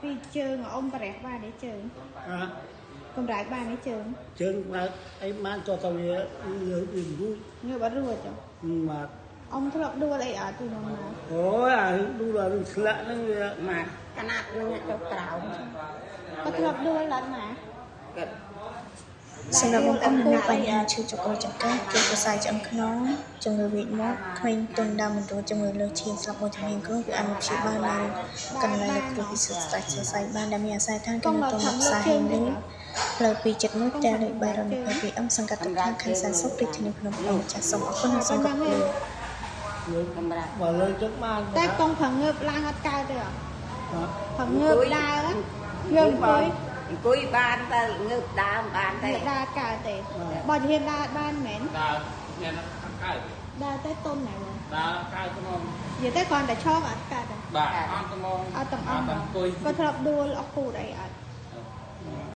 ពីជើងអ៊ំប្រះបានទេជើង ហ៎ កម្រើកបានទេជើង ជើងបើកអីបានតទៅវាលើវារួច ងើបអត់រួចចុះ បាទ អ៊ំធ្លាប់ដួលអីអត់ពីមុនមក អូយអារឿងដួលអារឿងធ្លាក់ហ្នឹងវា មកកណាត់នឹងចុះក្រោម ក៏ធ្លាប់ដួលអត់ម៉ា គាត់ សម្រាប់បងប្អូនដែលមានបញ្ហាឈឺចង្កុលចង្កេះ ជាសរសៃឆ្អឹងខ្នង ជំងឺវៀចមាត់ ក្មេងទន់ដើមមិនរួច ជំងឺលើសឈាម ស្លាប់មួយចំហៀងខ្លួន គឺអាចមកព្យាបាលនៅកន្លែងលោកគ្រូពិសិដ្ឋស្ដេចសរសៃបានដែលមានអាសយដ្ឋានគឺនៅទំផ្សារហេងលីផ្លូវ271ផ្ទះលេខ 322M សង្កាត់ទឹកខាងខណ្ឌសែនសុខរាជធានីភ្នំពេញចាសសូមអរគុណនិងសូមគោរពលា លើ កម្រាស់ បើលើចឹងបាន តែកងប្រងើបឡើងអត់កើតទេអត់ បាទ ប្រងើបដើរងើបអង្គុយ អង្គុយបានទៅងើបដើមបានទេ ងើបដើរកើតទេបើជាហ៊ានដើរបានមែន ដើរមានកើត ដើរទៅទុនណាបង ដើរកើតត្មង និយាយទៅគ្រាន់តែឈរក៏អត់កើតដែរ បាទអត់ត្មង អត់ទាំងអស់ អង្គុយ ក៏ធ្លាប់ដួលអស់ពូតអីអត់